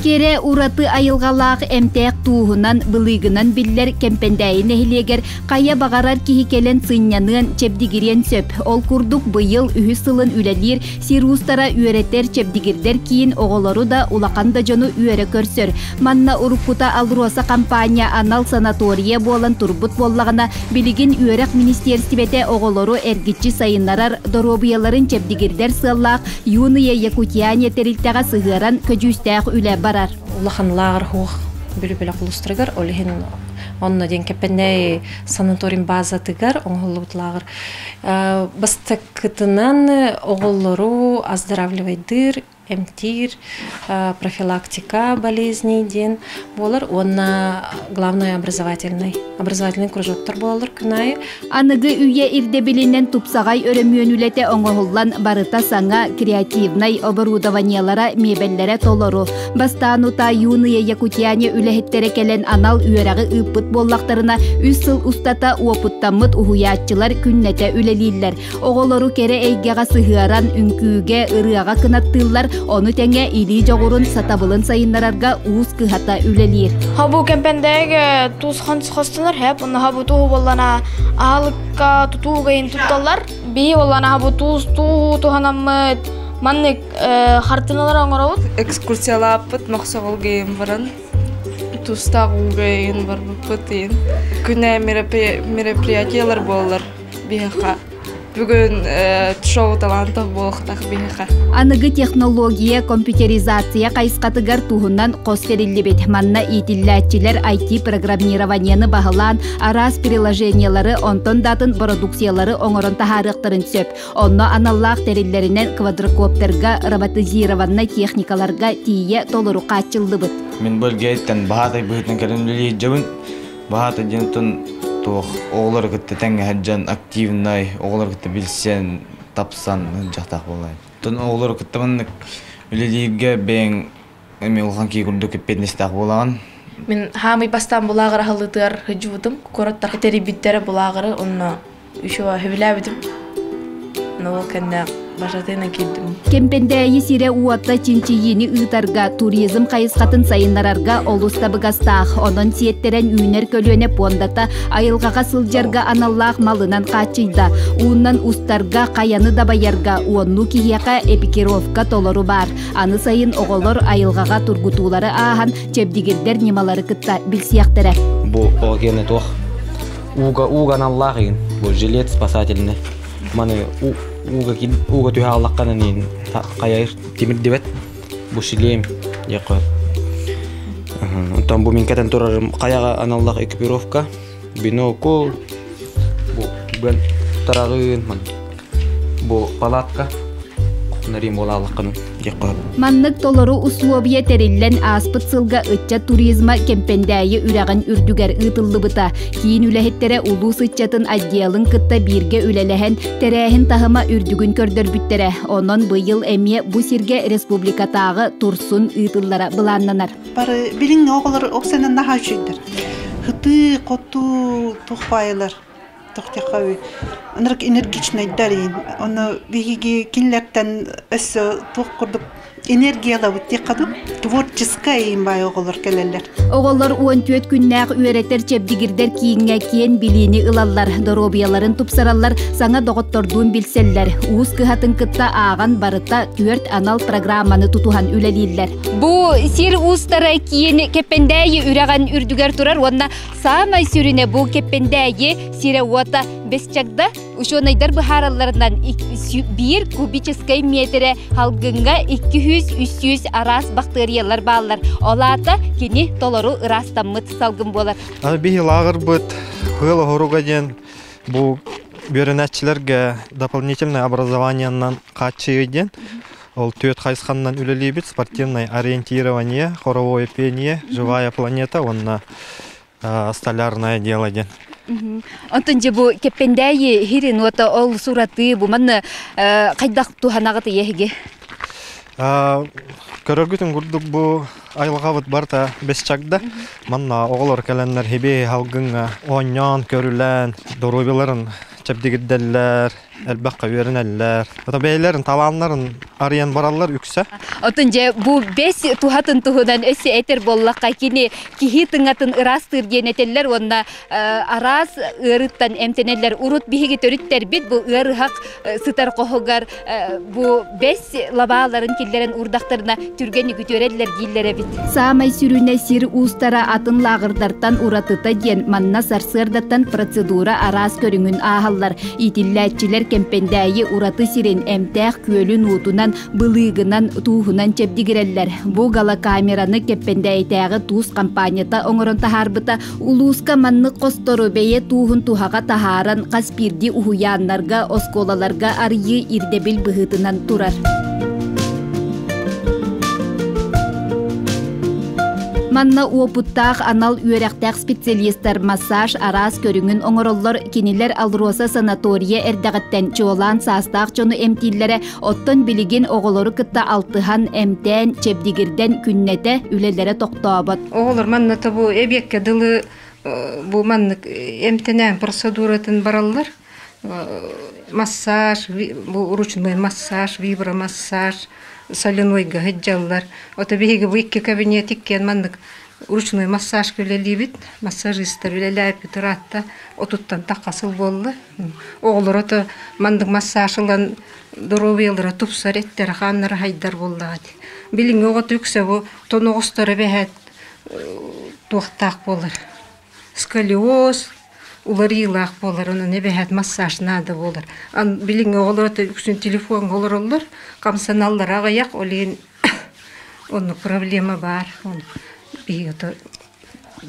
Кэрэ ураты айылҕалаах эмтээх тууһунан, былыыгынан биллэр Кэмпэндээйи нэһилиэгэр хайа баҕарар киһи кэлэн сынньаныан, чэбдигириэн сөп. Ол курдук быйыл үһүс сылын үлэлиир сир уустара үөрэтэр чэбдигирдэр киин оҕолору да, улахан да дьону үөрэ көрсөр. Манна уруккута АЛРОСА хампаанньа анал санатория буолан турбут буоллаҕына, билигин үөрэх министиэристибэтэ оҕолору эргиччи сайыннарар, доруобуйаларын чэбдигирдэр сыаллаах Юные Якутяне тэрилтэҕэ сыһыаран көдьүүстээх үлэ барар. Улахан лааҕыр хуох бүлүбүлэ кулустарыгар, ол иһин онно диэн Кэппэннэй санаторий базатыгар оҥоһуллубут лааҕыр. Бастакытынан оҕолору оздоравливайдыыр эмтиир профилактика болезней диэн буолар уонна главное образовательный образовательный кружоктар буолаллар күн аайы. Аныгы үйэ ирдэбилинэн тупсаҕай өрөмүөн үлэтэ оҥоһуллан барыта саҥа креативнай оборудованиелара, миэбэллэрэ толору. Бастаан утаа Юные Якутяне үлэһиттэрэ кэлэн анал үөрэҕи ыыппыт буоллахтарына, үс сыл устата уопуттаммыт уһуйааччылар күннэтэ үлэлииллэр. Оҕолору кэрэ эйгэҕэ сыһыаран, үҥкүүгэ, ырыаҕа кынаттыыллар, ону тэҥэ илии дьоҕурун, сатабылын сайыннарарга уус кыһата үлэлиир. Хабу кэмпэндээгэ туус хостонор хэп, онно хабу тууһу боллана аһалыкка тутуугайын тутталлар. Биһи боллана хабу туус тууһу туһанаммыт маннык хартыналар оҥоробут. Экскурсиялааппыт мохсоҕолгейын баран тустаах уугайын барбыппыт иин. Күнэ мероприятиялар буоллар биһиэхэ бүгүн шоу талантов буолуохтаах биһиэхэ. Аныгы технология, компьютеризация хайысхатыгар туһунан хос тэриллибит. Манна иитиллээччилэр IT-программированиены баһылаан, араас приложениелары, онтон да атын бородууксуйалары оҥорон таһаарыахтарын сөп. Онно аналлаах тэриллэринэн квадрокоптерга, роботизированнай техникаларга тиийэ толору хааччыллыбыт. Мин бөлгөйттэн баһаатай быһыытынан кэлэн үлэлиир Баһаата диэн туох оҕолору кытта тэҥҥэ сылдьан активнай, оҕолору кытта билсэн, тапсан сылдьахтаах буолаайын. Оттон оҕолору кытта маннык үлэлииргэ бэйэҥ эмиэ улахан киһи курдук эппиэтинэстээх буолаҕын. Мин хаамый бастаан булааҕыр аһыллытыгар сылдьыбытым. Куораттар тэрийбиттэрэ булааҕыры онно Еще сөбүлээбитим. Но ол кэннэ бажатыынан киирдим. Кэмпэндээйи сирэ-уота чинчийиини ыытарга, туризм хайысхатын сайыннарарга олус табыгастаах. Онон сиэттэрэн үүнэр көлүөнэ пуондата айылҕаҕа сылдьарга аналлаах малынан хааччыйда. Уунан устарга, хайаны дабайарга, уоннуу киһиэхэ экипировка толору баар. Аны сайын оҕолор айылҕаҕа тургутуулары ааһан, чэбдигирдэр ньымалары кытта билсиэхтэрэ. Бу оҕо киэнэ туох Ууга ууга аналлаах игин. Бу жилет спасательный. Маны ууга ууга түһэ аллахханан иин хайа тимирдибэт. Бу шлем диэххэ. Онтон бу мин кэтэн турарым хайаҕа аналлаах экипировка. Бинокль. Бу бэн тараҕын ман. Бу палатка. Нарим буолааллаххын диэххэ. Маннык толору услуобуйа тэриллэн ааспыт сылга ыччат туризма Кэмпэндээйи үрэҕин үрдүгэр ыытыллыбыта. Киин үлэһиттэрэ улуус ыччатын отделын кытта бииргэ үлэлэһэн, тэрээһин таһыма үрдүгүн көрдөрбүттэрэ. Онон быйыл эмиэ бу сиргэ республикатааҕы Турсун ыытыллара былааннанар. Бары билиҥҥи оҕолор оксанан наһаа үчүгэйдэр. Хытыы, хотуу туох баайылар тохтехха ынырык энергичнайдар иин ону биһиги кинилэртэн өссө туох курдук энергиялабыт диэххэ дуу творческай иин баай оҕолор кэлэллэр. Оҕолор 14 күннээх үөрэтэр чэбдигирдэр кииҥҥэ киэн билиини ылаллар, доруобуйаларын тупсараллар, саҥа доҕоттордуун билсэллэр. Уус кыһатын кытта ааҕан барыта түөрт анал программаны тутуһан үлэлииллэр. Бу сир уустара киин Кэппэндээйи үрэҕин үрдүгэр турар уонна Саамай сүрүнэ бу Кэппэндээйи сирэ-уота Бесчагда учуонайдар быһааралларынан биир кубическай миэтэрэ халгыҥҥа 200-300 араас бактыарыйалар бааллар. Ол аата кини толору ыраастаммыт салгын буолар. Биһи лааҕырбыт Кыыл оһоруга диэн бу үөрэнээччилэргэ дополнительное образованиенан хааччыйыы диэн Ол түөрт хайысханнан үлэлиибит: спортивное ориентирование, хоровое пение, живая планета уонна столярное дело диэн. Онтон дьэ бу Кэппэндээйи хирин уота ол сураты бу манна хайдах туһанаҕыт ийэһиги? Көрөргүтүн курдук бу айылҕабыт барыта бэс чагда. Манна оҕолор кэлэннэр хибиэ халгыҥҥа оонньоон, көрүлээн, доруобуйаларын чэбдигирдэллэр. Элбэххэ үөрэнэллэр. Ото бэйэлэрин талааннарын арыйан бараллар үксэ. Отун дьэ бу бэс туһатын туһунан өссө этэр буоллахха кини киһи тыҥатын ыраастыыр диэн этэллэр уонна араас ыарыттан эмтэнэллэр. Урут биһиги төрүттэрбит бу ыарыһах сытар хоһугар бу бэс лабааларын киллэрэн уурдахтарына түргэн үгүтүөрэллэр дииллэр эбит. Саамай сүрүнэ сир уустара атын лааҕырдартан уратыта диэн манна сарсыардаттан процедура араас көрүҥүн ааһаллар. Иитиллээччилэр Кэмпэндээйи ураты сирин эмтээх күөлүн уутунан, былыыгынан, тууһунан чэбдигирэллэр. Бу галокамераны Кэппэндээйитээҕи туус компанията оҥорон таһаарбыта. Улууска маннык хостору бэйэ тууһун туһаҕа таһааран хас биирдии уһуйааннарга, оскуолаларга арыйыы ирдэбил быһыытынан турар. Манна уопуттаах анал үөрэхтээх специалистар массаж араас көрүҥүн оҥороллор. Кинилэр Алроса санатория эрдэҕиттэн чуолаан саастаах дьону эмтииллэрэ, оттон билигин оҕолору кытта алтыһан, эмтээн, чэбдигирдэн күннэтэ үлэлэрэ тохтообот. Оҕолор манна бу эбиэккэ дылы бу маннык эмтэнээн процедуратын бараллар. Массаж, бу ручной массаж, вибромассаж, соленойга сылдьаллар. Ото биһиги бу икки кабинет иккиэн маннык ручной массажка үлэлиибит. Массажистар үлэлээппит ыраатта отуттан тахха сыл буолла. Оҕолоро то маннык массаж ылан доруобуйалара тупсар, эттэрэ хааннара хайдар буоллаҕа дии. Билиҥҥи оҕото үксэ бу тоноҕосторо эбэһээт туохтаах буолар. Сколиоз уларыйыылаах буолар, онон эбэһээт массаж наада буолар. Билиҥҥи оҕолоро үксүн телефоҥҥа олороллор, хамсаналлара аҕыйах, ол иһин оннук проблема баар. Биһиги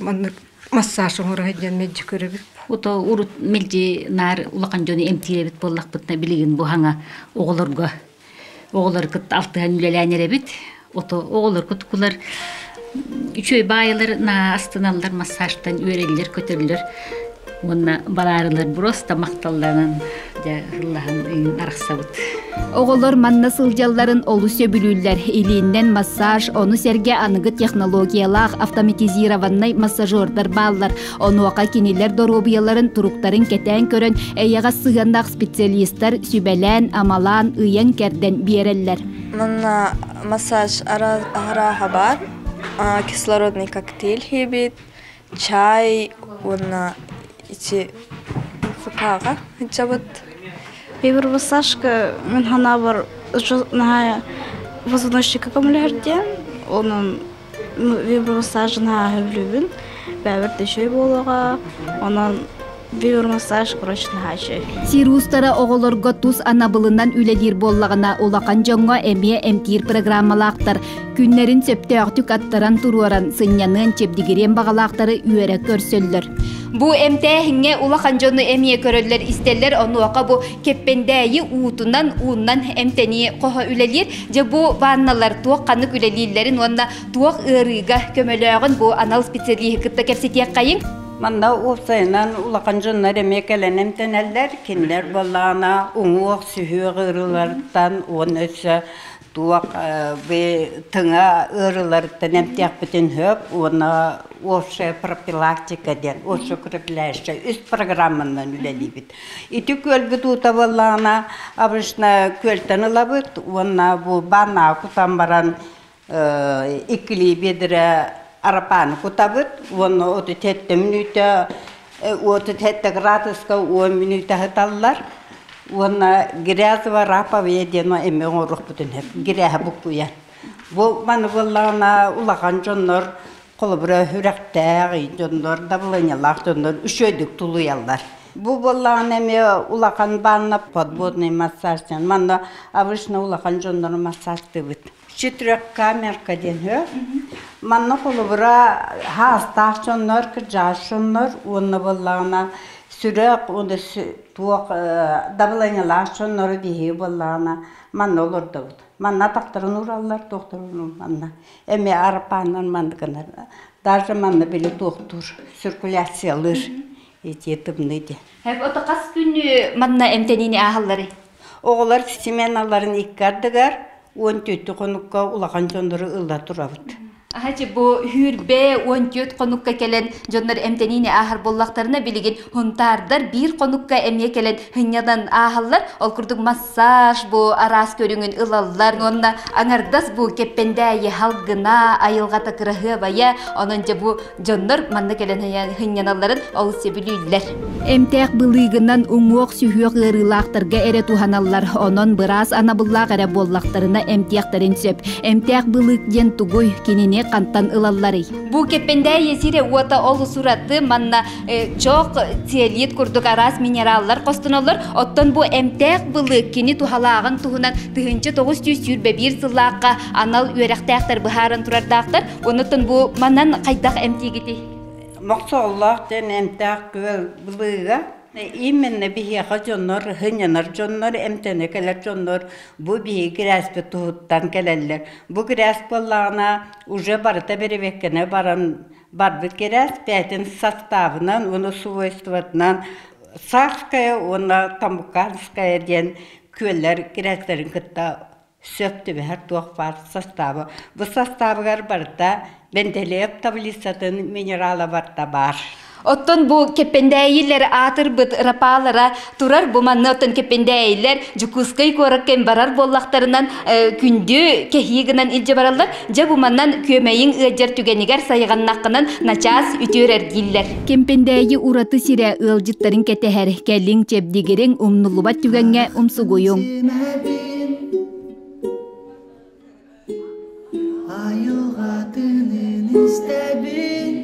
маннык массаж оҥоро сылдьан мэлдьи көрөбүт. Ото урут мэлдьи наар улахан дьону эмтиир эбит буоллахпытына билигин бу хаҥа оҕолорго оҕолор кытта алтыһан үлэлээн эрэбит. Ото оҕолор кутукулар үчүгэй баайылар на астыналлар массажтан үөрэллэр көтөллөр уонна бараарылар просто махталланан дьэ ыллаһан арахсабыт. Оҕолор манна сылдьалларын олус сөбүлүүллэр. Илииннэн массаж, ону сэргэ аныгы технологиялаах автоматизированнай массажердар бааллар. Онуоха кинилэр доруобуйаларын туруктарын кэтээн көрөн, эйэҕэс сыһыаннаах специалистар сүбэлээн, амалаан, ыйан-кэрдэн биэрэллэр. Манна массаж арааһа баар. Кислородный коктейль хийбит, чай уонна ити ФК-ҕа сылдьабыт. Вибромассажка мин санаабар наһаа позвоночникка көмөлөһөр диэн. Онон вибромассаж наһаа сөбүлүүбүн. Бэйэбэр да үчүгэй буолуоҕа. Онон вибромассаж короче наһаа үчүгэй. Сир уустара оҕолорго тус анабылынан үлэлиир буоллаҕына, улахан дьоҥҥо эмиэ эмтиир программалаахтар. Күннэрин сөптөөхтүк аттаран туруоран, сынньаныан, чэбдигириэн баҕалаахтары үөрэ көрсөллөр. Бу эмтээһиҥҥэ улахан дьону эмиэ көрөллөр, истэллэр, онуоха бу Кэппэндээйи уутунан ууннан эмтэнии хоһо үлэлиир. Дьэ бу ванналар туох ханнык үлэлииллэрин уонна туох ыарыыга көмөлөөҕүн бу анал специалиһы кытта кэпсэтиэххэйиҥ. Манна уопсайынан улахан дьоннор эмиэ кэлэн эмтэнэллэр. Кинилэр буоллаҕына уҥуох, сүһүөх ыарыыларыттан уонна өссө туох тыҥа ыарыыларыттан эмтиэхпитин сөп уонна общая профилактика диэн общеукрепляющая үс программанан үлэлиибит. Ити күөлбүт уута буоллаҕына обычно күөлтэн ылабыт уонна бу бааннаҕа кутан баран иккилии биэдэрэ арапааны кутабыт уонна оту сэттэ мүнүүтэ оту сэттэ градуска уон мүнүүтэ сыталлар уонна грязево раповые диэн эмиэ оҥоруохпутун сөп гряһа буккуйан бу маны буоллаҕына улахан дьоннор холобура үрэхтээх дьоннор давлениелаах дьоннор үчүгэйдик тулуйаллар бу буоллаҕына эмиэ улахан баанна подводный массаж диэн манна обычно улахан дьоннору массажтыыбыт четырехкамерка диэн үһү. Манна холобура хаастаах дьоннор, кырдьаҕас дьоннор уонна буоллаҕына сүрэх уонна туох дабылыанньалаах дьоннору биһиги буоллаҕына манна олордобут. Манна атахтарын уураллар, туохтарын манна. Эмиэ арапааннан маннык гынар. Даже манна били туохтуур, циркуляциялыыр ити тымныы диэн. Ото хас күн манна эмтэниини ааһалларый? Оҕолор сменаларын икки ардыгар 14 хонукка улахан дьоннору ыла турабыт. Ахачы бу хүрбэ 14 конукка келен дьоннор эмтэниини ааһар буоллахтарына билигин хунтаардар биир конукка эмиэ келен хынньадан ааһаллар. Ол курдук массаж бу араас көрүҥүн ылаллар. Уонна аҥардас бу кэппэндээйи халгына айылҕата кыраһыабайа онон дьэ бу дьоннор манна кэлэн хынньаналларын олус сөбүлүүллэр. Эмтээх былыыгынан уҥуох сүһүөх ыарыылаахтарга эрэ туһаналлар. Онон быраас анабыллаах эрэ буоллахтарына эмтиэхтэрин сөп. Эмтээх былыык диэн тугуй? Кинини хантан ылалларый? Бу Кэппэндээйи сирэ уота олус ураты манна чох целлит курдук араас минераллар хостоноллор. Оттон бу эмтээх былыык кини туһалааҕын туһунан 1921 сыллаахха анал үөрэхтээхтэр быһааран турардаахтар. Онуттан бу манан хайдах эмтиигитий? Мохсооллоох диэн эмтээх күөл былыыга именно биһиэхэ дьоннор, сынньанар дьоннор, эмтэнэ кэлэр дьоннор бу биһиги кирээспит туһуттан кэлэллэр. Бу кирээс буоллаҕына уже барыта бэрэбиэккэнэ баран барбыт кирээс бэйэтин составынан уонна свойствотынан Сахская уонна Тамбуканская диэн күөллэр кирээстэрин кытта сөп түбэһэр туох баар састааба. Бу састаабыгар барыта Менделеев таблицатын минерала барыта баар. Оттон бу Кэппэндээйилэр аатырбыт рапалара турар бу манна оттон Кэппэндээйилэр Дьокуускай куоракка барар буоллахтарынан күндү кэһии гынан илдьэ бараллар. Дьэ бу маннан күөмэйиҥ ыалдьар түгэнигэр сайҕаннаххынан начаас үтүөрэр дииллэр. Кэмпэндээйи ураты сирэ ыалдьыттарын кэтэһэр, кэлиҥ чэбдигириҥ умнуллубат түгэҥҥэ умсугуйуҥ. Айылҕатынын истэбин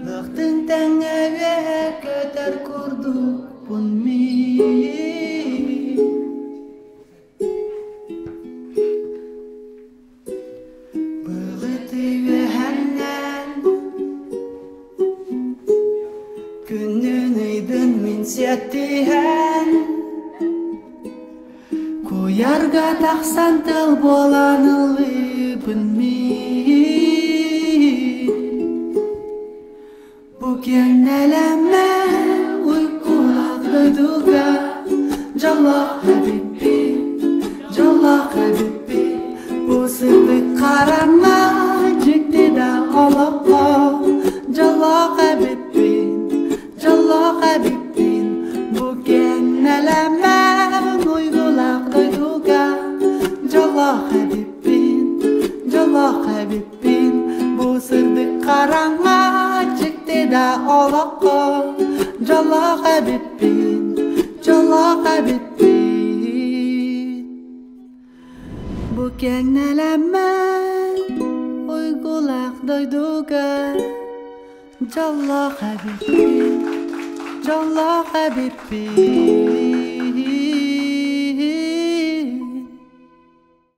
Лахтын тэҥҥэ үөһэ көтөр курдукпун мин Былыты үөһэннэн Күнүн ыйдын мин сиэттиһэн Куйарга тахсан тыл буолан ыллыыбын мин Бу киэҥ нэлэмэ уйгулаах дойдуга дьоллоох эбиппин, дьоллоох эбиппин. Бу сырдык хараҥа дьикти да олоххо дьоллоох эбиппин, дьоллоох эбиппин. Бу киэҥ нэлэмэ уйгулаах дойдуга дьоллоох эбиппин, дьоллоох эбиппин. Бу сырдык хараҥа дьикти да олоххо дьоллоох эбиппин, дьоллоох эбиппин. Бу киэҥ нэлэмэн уйгулаах дойдуга дьоллоох эбиппин, дьоллоох эбиппин.